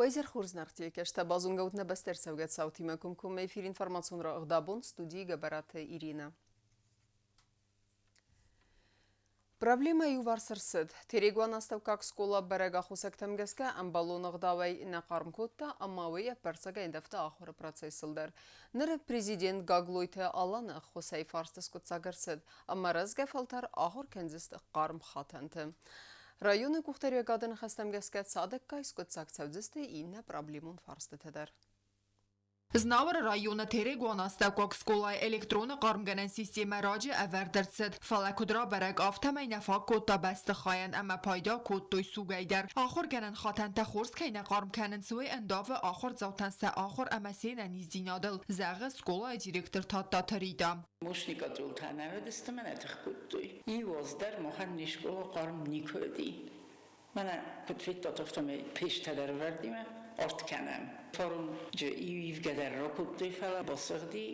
Уӕ хорз нартиекӕстӕ базонгӕут нӕ бӕстӕ ӕрцӕугӕ цаутимӕ комкоммӕ эфир информацион рӕгъдабон студийы Гӕбӕраты Ирина. Проблемӕ иуварс ӕрцыд. Терегуан астӕуккаг скъола бӕрӕг аххосӕгтӕм гӕсгӕ ӕмбӕлон ӕгъдауӕй нӕ хъарм кодта ӕмӕ уый ӕппӕрцӕгӕй ӕндӕвта ахуыры процессыл дӕр. Ныр президент Гаглойты Аланы ӕххуысӕй фарст скъуыддзаг ӕрцыд ӕмӕ рӕзгӕ фӕлтӕр ахуыр кӕндзысты хъарм хатӕнты. Районы къухдариуӕгады ныхӕстӕм гӕсгӕ цадӕггай скъуыддзаг цӕудзысты иннӕ проблемон фарстытӕ дӕр. Знауыры районы Терегуан астӕуккаг скъолайы электроны хъармгӕнӕн системӕ раджы ӕвӕрд ӕрцыд, фӕлӕ куыд рабӕрӕг, афтӕмӕй нӕ фаг кодта бӕстыхайӕн ӕмӕ пайда кодтой сугӕй дӕр. Ахуыргӕнӕн хатӕнтӕ хорз кӕй нӕ хъарм кӕнынц, уый ӕндавы ахуырдзаутӕн сӕ ахуыр ӕмӕ се нӕниздзинадыл, зӕгъы скъолайы директор Тадтаты Рита. Мошникатыл та нӕ уыдысты, мӕнӕ тых кодтой. Иу аз дӕр махӕн не скъола хъарм никуы уыди. Мӕнӕ куыд федтат, афтӕмӕй печтӕ дӕр ӕвӕрдимӕ арт кӕнӕм. Фаронджы иу ивгӕ дӕр ракодтой, фӕлӕ басыгъди,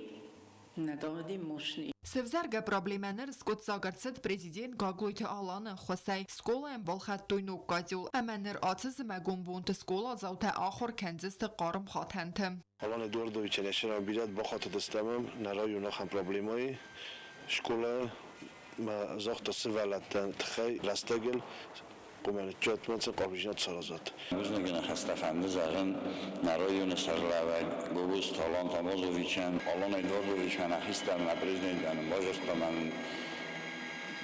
нӕ давди мошни. Сӕвзӕргӕ проблемӕ ныр скъуыддзаг ӕрцыд президент Гаглойты Аланы ӕххуысӕй. Скъолайӕн балхӕдтой ног козел ӕмӕ ныр ацы зымӕгон бонты скъоладзаутӕ ахуыр кӕндзысты хъарм хатӕнты. Алан Эдуардовичӕн йӕ сӕрӕн бирӕ бахатыдыстӕм нӕ районы ахӕм проблемӕйы. Скъолайы ма загъта сывӕллӕттӕн тыххӕй рӕстӕгыл хъуамӕ ныччатмӕ цы къабизнат саразат. Бузныг ныхӕстӕ фӕнды зӕгъын нӕ районы сӕргълӕууӕг Гобозты Алан Тамазовичӕн. Алан Эдуардович мӕнӕ хистӕр нӕ президентӕн базыдта мӕн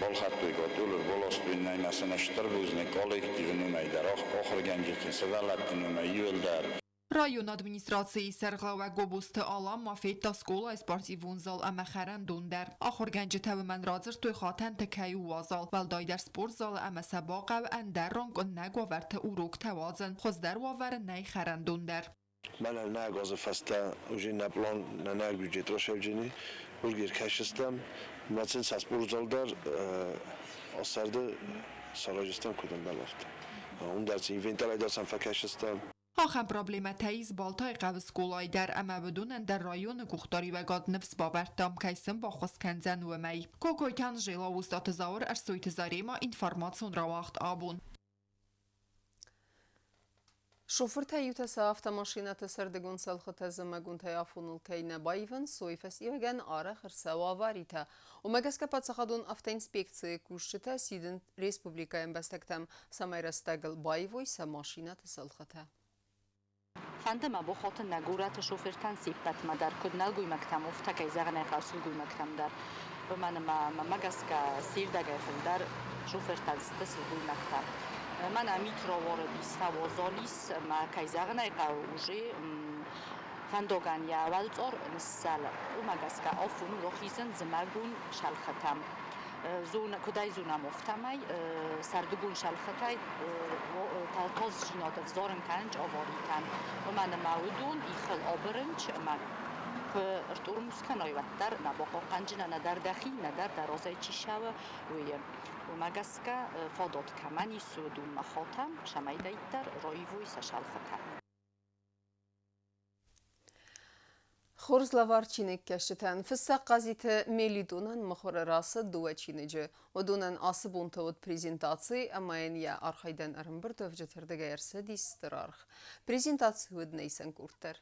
балхӕдтой котел, ӕрбаластой нӕ ӕмӕ сын стыр бузныг коллективы номӕй дӕр, ахуыргӕнджыты, сывӕллӕтты номӕй иуылдӕр. Районы администрацийы сӕргълӕууӕг Гобозты Алан ма федта скъолайы спортивон зал ӕмӕ хӕрӕндон дӕр. Ахуыргӕнджытӕ уымӕн радзырдтой, хатӕнты кӕй у уазал, уӕлдайдӕр спортзалы ӕмӕ сӕ бахъӕуы ӕндӕр ран къуындӕг уавӕрты уроктӕ уадзын. Хуыздӕр уавӕры нӕй хӕрӕндон дӕр. Мӕнӕ нӕ газы фӕстӕ уже нӕ план, нӕ нӕ бюджет расӕвджыни, уыргер кӕсыстӕм, мӕ сын сӕ спортзал дӕр сӕрды саразыстӕм куыд ӕмбӕлы, афтӕ. Уым дӕр цы инвентарӕй дӕр сӕм фӕкӕсыстӕм. Ахӕм проблемӕтӕ ис Балтайы хъӕуы скъолайы дӕр ӕмӕ уыдонӕн дӕр районы къухдариуӕгад ныфс бавӕрдта, кӕй сын баххуыс кӕндзӕн, уымӕй. Кокойты Анжела, Устаты Зауыр, Ӕрсойты Зарема, информацион рауагъд абон. Шофыртӕ иутӕ сӕ автомашинӕты сӕрдыгон цӕлхытӕ зымӕгонтӕй афоныл кӕй нӕ баивынц, уый фӕстиуӕгӕн арӕх ӕрцӕуы аваритӕ. Уымӕ гӕсгӕ паддзахадон автоинспекцийы кусджытӕ сидынц республикӕйы ӕмбӕстӕгтӕм, цӕмӕй рӕстӕгыл баивой сӕ машинӕты цӕлхытӕ. Фӕнды мӕ Бохъоты нӕ горӕты шофыртӕн се ппӕтмӕ дӕр, куыд нӕлгоймӕгтӕм, афтӕ кӕй зӕгъын ӕй хъӕуы сылгоймӕгтӕм дӕр. Уымӕн ӕмӕ мӕмӕ гӕсгӕ се рдӕгӕй фылдӕр шофыртӕн сты сылгоймӕгтӕ. Мӕнӕ мит рауарыдис, фӕуазал ис ӕмӕ, кӕй зӕгъын ӕй хъӕуы, уже фӕндагӕн йӕ уӕлцъар ныссӕлы. Уымӕ гӕсгӕ афон у рахизын зымӕгон цӕлхытӕм. Куыд ӕй зонӕм, афтӕмӕй сӕрдыгон цӕлхытӕй тӕлтӕздзинад ӕвзарын кӕнынц аваритӕн. Уымӕн ӕмӕ уыдон ихыл абырынц ӕмӕ куы ртъурмус кӕной, уӕддӕр нӕ бахъахъхъӕндзынӕ нӕдӕр дӕхи, нӕдӕр дӕ разӕй чи цӕуы, уый. Уымӕ гӕсгӕ фадат кӕмӕн ис, уыдонмӕ хатӕм, цӕмӕйдӕриддӕр раивой сӕ цӕлхытӕ. Хорз лӕвар чиныгкӕсджытӕн фыссӕг Хъазиты Мелитонӕн мыхуыры рацыд дыууӕ чиныджы. Уыдонӕн ацы бонты уыд презентаци ӕмӕ йын йӕ архайдӕн ӕрӕмбырдуӕвджыты рдыгӕй ӕрцыдис стыр аргъ. Презентаци уыд нӕ къорд дӕр.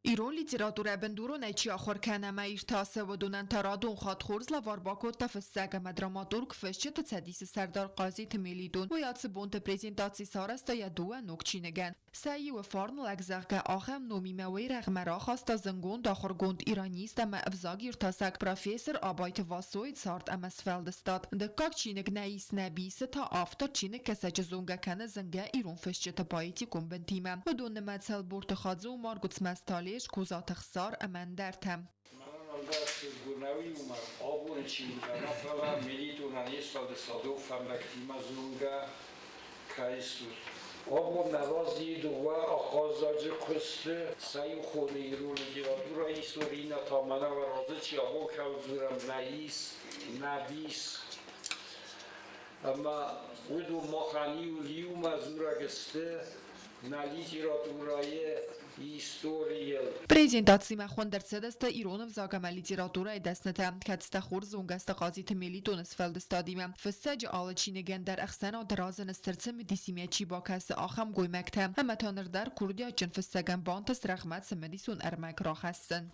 Ирон литературӕ бындуронӕй чи ахуыр кӕны ӕмӕ иртасы, уыдонӕн та радон хатт хорз лӕвар бакодта фыссӕг ӕмӕ драматург, Фысджыты цӕдисы сӕрдар Хъазиты Мелитон. Уый ацы бонты презентаци сарӕзта йӕ дыууӕ ног чиныгӕн. Сӕ иуы фарнлӕг, зӕгъгӕ, ахӕм номимӕ уый рӕгъмӕ рахаста зынгонд ахуыргонд, иронист ӕмӕ ӕвзагиртасӕг профессор Абайты Васойы цард ӕмӕ сфӕлдыстад. Дыккаг чиныг Нӕ ис, нӕ бисы та автор чиныгкӕсӕджы зонгӕ кӕны зынгӕ ирон фысджыты поэтикон бынтимӕ. Уыдон нымӕц Ӕлборты Хадзы-Умар, Гуыцмӕзты Алеш, Козаты Хсар ӕмӕ ӕндӕртӕ. Мӕнӕн ӕндӕр Гуырнауи абоны чиныг нӕ, фӕлӕ Мелитонӕн йе сфӕлдыстадон фӕндӕгтимӕ зонгӕ кӕй стут. Абон нӕ разы дыууӕ ахъаззаджы куысты, сӕ иу хоны ирон литературӕйы истори, иннӕ та мӕнӕ уӕ разы чи абон кӕуыл дзурӕм, нӕ ис, нӕ бис. Ӕмӕ уыдон махӕн иумӕ дзурӕг сты. Нӕ литературӕйы историйыл. Презентацимӕ хуынд ӕрцыдысты ирон ӕвзаг ӕмӕ литературӕйы дӕснытӕ, кӕцытӕ хорз зонгӕ сты Хъазиты Мелитоны сфӕлдыстадимӕ. Фыссӕджы алы чиныгӕн дӕр ӕхсӕнады разыны стыр цымыдисимӕ чи бакӕсы, ахӕм гоймӕгтӕ. Ӕмӕ та ныр дӕр курдиатджын фыссӕгӕн бантыст рӕгъмӕ цымыдисон ӕрмӕг рахӕссын.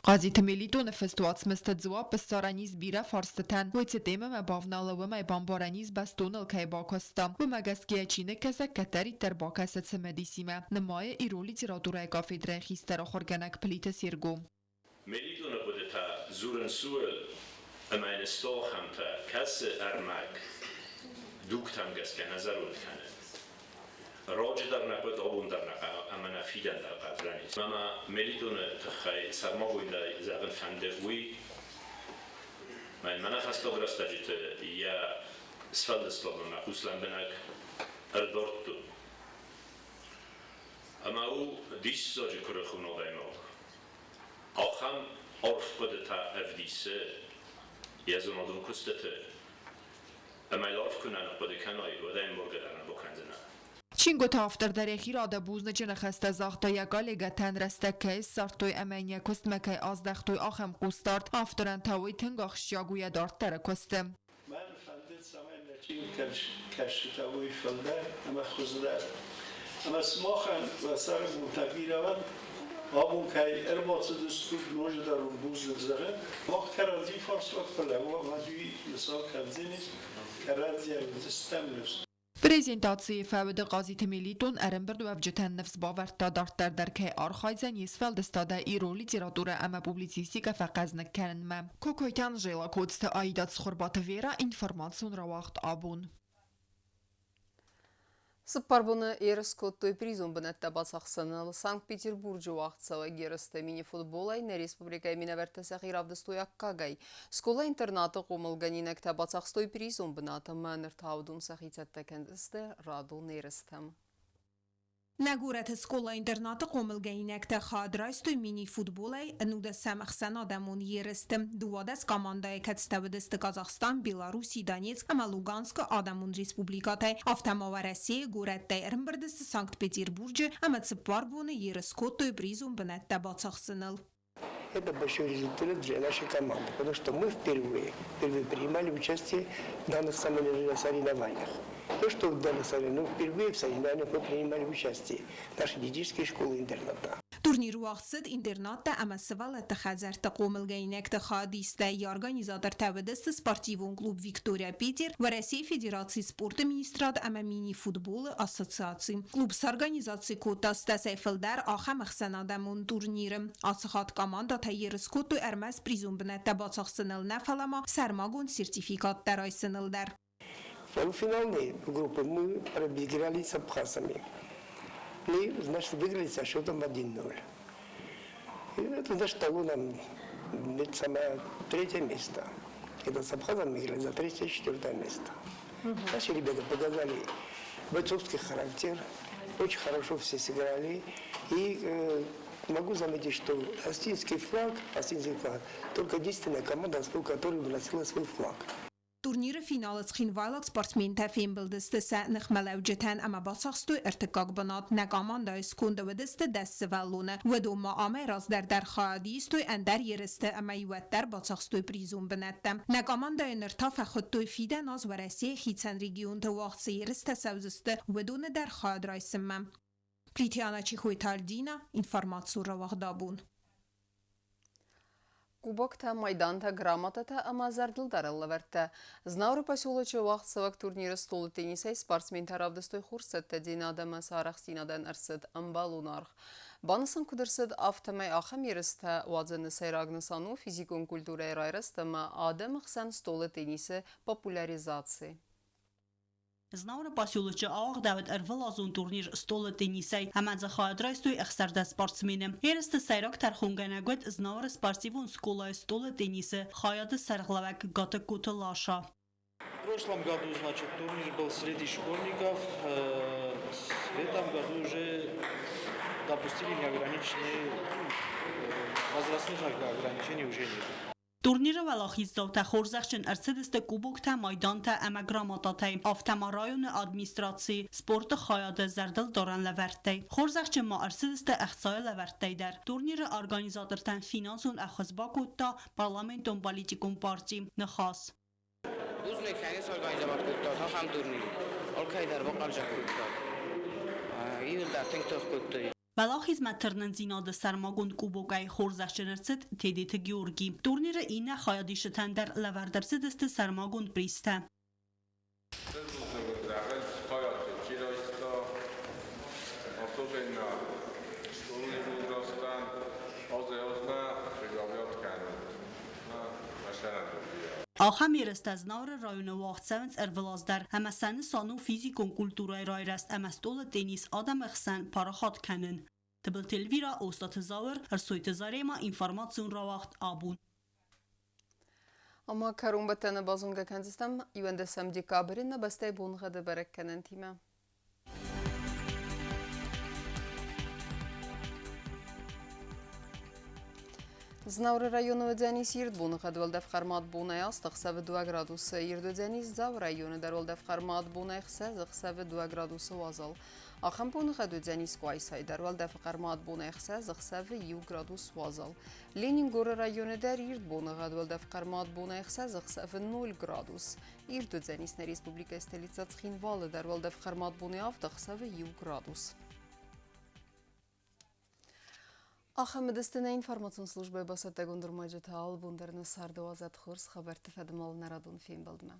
Хъазиты Мелитоны фыст уацмысты дзуапп ссарӕн ис бирӕ фарстытӕн. Уый цы темӕмӕ бавналы, уымӕй бамбарӕн ис бӕстоныл кӕй бакуыста. Уымӕ гӕсгӕ йӕ чиныгкӕсӕг кӕддӕриддӕр бакӕсы цымыдисимӕ, нымайы ирон литературӕйы кафедрӕйы хистӕр ахуыргӕнӕг Плиты Серго. Мелитоны хъуыдытӕ дзурынц ууыл, ӕмӕ йын сты ахӕмтӕ, кӕцы ӕрмӕг дугтӕм гӕсгӕ нӕ зӕронд кӕны. Раджы дӕр нӕ хъуыд, абон дӕр нӕ хъӕуы ӕмӕ нӕ фидӕн дӕр хъӕудзӕнис. Ӕмӕ Мелитоны тыххӕй сӕрмагондӕй зӕгъын фӕнды уый, мӕнӕ фӕстаг рӕстӕджыты йӕ сфӕлдыстадмӕ мӕ хъус лӕмбынӕг ӕрдардтон. Ӕмӕ у диссаджы куырыхон адӕймаг. Ахӕм арф хъуыдытӕ ӕвдисы йӕ зонадон куыстыты, ӕмӕ йыл арф куы нӕ ныхъхъуыды кӕнай, уӕд ӕй мбаргӕ дӕр нӕ бакӕндзынӕ. Чингуыты автор дӕр йӕхи рады бузныджы ныхӕстӕ загъта йӕ коллегӕтӕн, рӕстӕг кӕй ссардтой ӕмӕ йын йӕ куыстмӕ кӕй аздӕхтой, ахӕм хъусдард. Авторӕн та уый тынг ахсджиаг у йӕ дарддӕры куысты. Мӕн фӕнды, цӕмӕй нӕ чиныгкӕсджытӕ уой фылдӕр ӕмӕ хуыздӕр. Ӕмӕ сымахӕн уӕ цӕрӕнбонтӕ бирӕ уӕнт, абон кӕй ӕрбацыдыстут, ноджыдӕр уын бузныг зӕгъын. Мах кӕрӕдзи фарсмӕ куы лӕууӕм, уӕд уый нысан кӕндзӕнис, кӕрӕдзийӕн уыдзыстӕм ныфс. Презентацийы фӕуды Хъазиты Мелитон ӕрӕмбырдуӕвджытӕн ныфс бавӕрдта, дарддӕр дӕр кӕй архайдзӕн йе сфӕлдыстадӕй ирон литературӕ ӕмӕ публицистикӕ фӕхъӕзныг кӕнынмӕ. Кокойты Анжела, Коцты Аида, Цхуырбаты Вера, информацион рауагъд абон. Цыппар боны ерыс кодтой призон бынӕттӕ бацахсыныл. Санкт-Петербурджы уагъдцӕуӕг ерысты мини-футболӕй нӕ республикӕйы минӕвӕрттӕ сӕхи равдыстой аккагӕй. Скъола-интернаты хъомылгӕнинӕгтӕ бацахстой призон бынат ӕмӕ ныр та уыдон сӕхи цӕттӕ кӕндзысты радон ерыстӕм. Нӕ горӕты скъола-интернаты хъомылгӕнинӕгтӕ хайад райстой мини-футболӕй ӕнудӕсӕм ӕхсӕнадӕмон ерысты. 12 командӕйы кӕцытӕ уыдысты Казахстан, Беларуси, Донецк ӕмӕ Луганскы адӕмон республикӕтӕй, афтӕ ма Уӕрӕсейы горӕттӕй ӕрӕмбырд сты Санкт-Петербурджы ӕмӕ цыппар боны ерыс кодтой призон бынӕттӕ бацахсыныл. Это большой результат для нашей команды, потому что мы впервые, впервые принимали участие в данных соревнованиях. То, что в данных соревнованиях, но впервые в соревнованиях мы принимали участие наши детские школы-интерната. Турнир уагъд цыд интернаттӕ ӕмӕ сывӕллӕтты хӕдзӕртты хъомылгӕнинӕгты хайадисттӕ. Йӕ организатортӕ уыдысты спортивон клуб «Виктория Питер», Уӕрӕсейы Федерацийы спорты министрад ӕмӕ мини-футболы ассоциаци. Клуб сорганизаци кодта стӕсӕй фылдӕр ахӕм ӕхсӕнадӕмон турниры. Ацы хатт командӕтӕ ерыс кодтой ӕрмӕст призон бынӕттӕ бацахсыныл нӕ, фӕлӕ ма сӕрмагонд сертификаттӕ райсыныл дӕр. Полуфинальной группы мы проиграли с абхазами. Мы, значит, выиграли со счетом 1-0. И это, значит, дало нам это самое третье место. Это с абхазами играли за третье и четвертое место. Наши ребята показали бойцовский характер, очень хорошо все сыграли. И могу заметить, что Осетинский флаг, только единственная команда, которая выносила свой флаг. Турниры финалы цхинвайлаг спортсментӕ фембӕлдысты сӕ ныхмӕлӕуджытӕн ӕмӕ бацахстой ӕртыккаг бынат. Нӕ командӕйы сконды уыдысты 10 сывӕллоны. Уыдон ма амӕй раздӕр дӕр хайад истой ӕндӕр ерысты ӕмӕ иуӕддӕр бацахстой призон бынӕттӕ. Нӕ командӕйы ныр та фӕхуыдтой фидӕн аз Уӕрӕсейы хицӕн регионты уагъд цы ерыстӕ цӕудзысты, уыдоны дӕр хайад райсынмӕ. Плитиана Чихойты Альдина, информацион рауагъд абон. Кубоктӕ, майдантӕ, грамотатӕ ӕмӕ зӕрдылдарӕн лӕвӕрттӕ. Знауыры поселочы уагъдцӕуӕг турниры столы теннисӕй спортсментӕ равдыстой хорзцӕттӕдзинад ӕмӕ сӕ арӕхстдзинадӕн ӕрцыд ӕмбӕлон аргъ. Банысан куыд ӕрцыд, афтӕмӕй ахӕм ерыстӕ уадзыны сӕйраг нысан у физикон культурӕйы райрӕзт ӕмӕ адӕмы хсӕн столы теннисы популяризаци. Знауыры поселочы ауагъдӕуыд ӕрвылазон турнир стъолы теннисӕй ӕмӕ дзы хайад райстой 16 спортсмены. Ерысты сӕйраг тӕрхонгӕнӕг уыд Знауыры спортивон скъолайы стъолы теннисы хайады сӕргълӕууӕг Гатыгкоты Лаша. В прошлом году, значит, турнир был среди школьников. В этом году уже допустили неограниченные, возрастных ограничений уже нет. Турниры уӕлахиздзаутӕ хорзӕхджын ӕрцыдысты кубоктӕ, майдантӕ ӕмӕ грамотатӕй, афтӕ ма районы администрацийы спорты хайады зӕрдылдарӕн лӕвӕрттӕй. Хорзӕхджын ма ӕрцыдысты ӕхцайы лӕвӕрттӕй дӕр. Турниры организатортӕн финансон ӕххуыс бакодта парламентон политикон парти Ныхас. Бузныг, кӕй сорганизовать кодтат ахӕм турнир. Алкӕй дӕр бахъӕлдзӕг кодтат. Иуылдӕр тынг тох кодтой. Уӕлахизмӕ тырнындзинады сӕрмагонд кубокӕй хорзӕхджын ӕрцыд Тедеты Георги. Турниры иннӕ хайадисджытӕн дӕр лӕвӕрд ӕрцыдысты сӕрмагонд призтӕ. Ахӕм ерыстӕ Знауыры районы уагъд цӕуынц ӕрвылаз дӕр ӕмӕ сӕ нысан у физикон культурӕйы райрӕзт ӕмӕ стъолы теннис адӕмы хсӕн парахат кӕнын. Тыбылты Эльвира, Остъаты Зауыр, Ӕрсойты Зарема, информацион рауагъд «Абон». Ӕмӕ кӕронбӕттӕны базонгӕ кӕндзыстӕм 11 декабры нӕ бӕстӕйы боныгъӕды бӕрӕггӕнӕнтимӕ. Знауыры районы уыдзӕнис ирд боныгъӕд, уӕлдӕф хъӕрмад бонӕй 8, ӕхсӕвы 2 градусы. Ирд уыдзӕнис Дзауы районы дӕр, уӕлдӕф хъӕрмад бонӕй 6, ӕхсӕвы 2 градусы уазал. Ахӕм боныгъӕд уыдзӕнис Къуайсайы дӕр, уӕлдӕфы хъӕрмад бонӕй 6, ӕхсӕвы 1 градус уазал. Ленингоры районы дӕр ирд боныгъӕд, уӕлдӕф хъӕрмад бонӕй 6, ӕхсӕвы 0 градус. Ирд уыдзӕнис нӕ республикӕйы столицӕ Цхинвалы дӕр, уӕлдӕф хъӕрмад бонӕй 7, ӕхсӕвы 1 градус. Ахӕм уыдысты нӕ информацион службӕйы бацӕттӕгонд ӕрмӕджытӕ алы бон дӕр нӕ царды уадзӕд хорз хабӕртты фӕдыл нӕ радон фембӕлдмӕ.